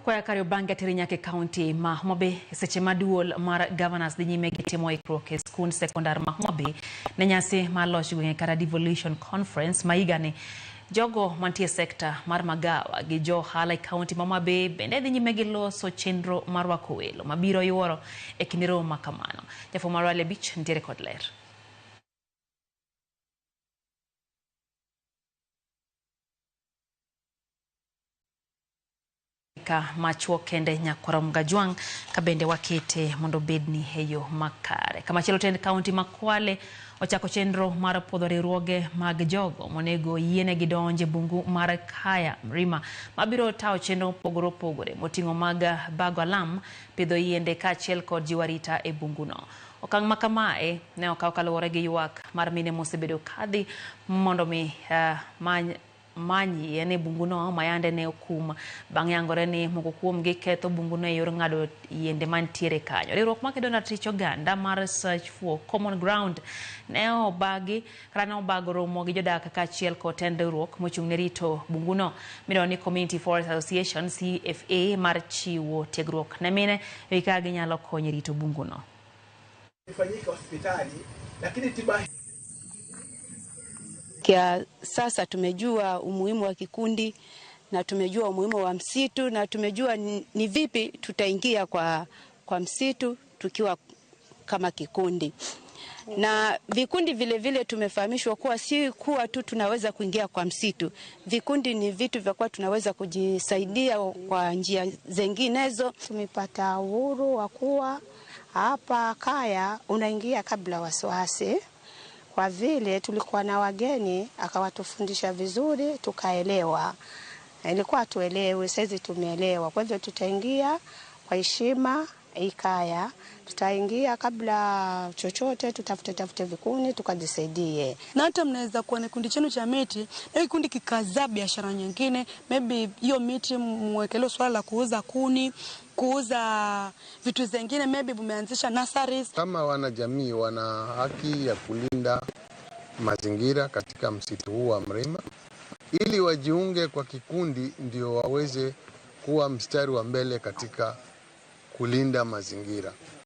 Kwaya Kariobangi ateri nyaka e kaunti ma Homa Bay seche ma duol mar governors dhi nyime gi timo ikruok e skund sekondar ma Homa Bay ne nyasi mar loch gwenge kata devolution conference ma higani. Jogo mantie e sekta mar magawa gi jo ohala e kaunti ma Homa Bay bende dhi nyime gi loso chenro mar rwako welo mabiro yuoro e kinde romo ma kamano. Jafwambo marwa Ali Abich nitiere kod ler. Ka machuok kende nyakwara Mgajwang' ka bende wakete mondo obedni e yo makare. Kamachielo tend kaunti ma Kwale ochako chenro mar puodho riwruoge mag jogo monego yienegi donj e bungu mar Kaya Mrima mabiro tayo chenro mopogore opogore moting'o mag bago alam, pidho yiende kaachiel kod jiwo arita e bunguno. Okang' ma kamae ne okaw kaluwore gi ywak mar mine mosebedo kadhi mondo mi many yien e bunguno mayande ne okum bang' yangore ni moko kuomgi ketho bunguno e yor ng'ado yiende mantiere kanyo. Riwruok makedo ne ratich oganda mar Search for Common Ground ne obagi kata ne obago romo gi jodak kaachiel kod tend riwruok mochung' ne rito bunguno midendo ni Community Forest Association CFA mar chiwo tiegruok ne mine e wi kaka ginyalo konyo e rito bunguno. Ifanyike hospitali lakini tiba Kia sasa tumejua umuhimu wa kikundi na tumejua umuhimu wa msitu na tumejua ni vipi tutaingia kwa msitu tukiwa kama kikundi. Na vikundi vile vile tumefahamishwa kuwa si kuwa tu tunaweza kuingia kwa msitu. Vikundi ni vitu vya kuwa tunaweza kujisaidia kwa njia zinginezo. Tumepata uhuru wa kuwa hapa kaya unaingia kabla wasiwasi. Kwa vile tulikuwa na wageni akawatufundisha vizuri tukaelewa. Ilikuwa tuelewe, saizi tumeelewa. Kwa hivyo tutaingia kwa heshima ikaya, tutaingia kabla chochote, tutafute tafute vikundi tukajisaidie. Na hata mnaweza kuwa na kikundi chenu cha miti na kikundi kikazaa biashara nyingine, maybe hiyo miti mwekelee swala la kuuza kuni, kuuza vitu zingine, maybe mmeanzisha nurseries. Kama wanajamii wana haki ya kulinda mazingira katika msitu huu wa Mrima, ili wajiunge kwa kikundi ndio waweze kuwa mstari wa mbele katika kulinda mazingira.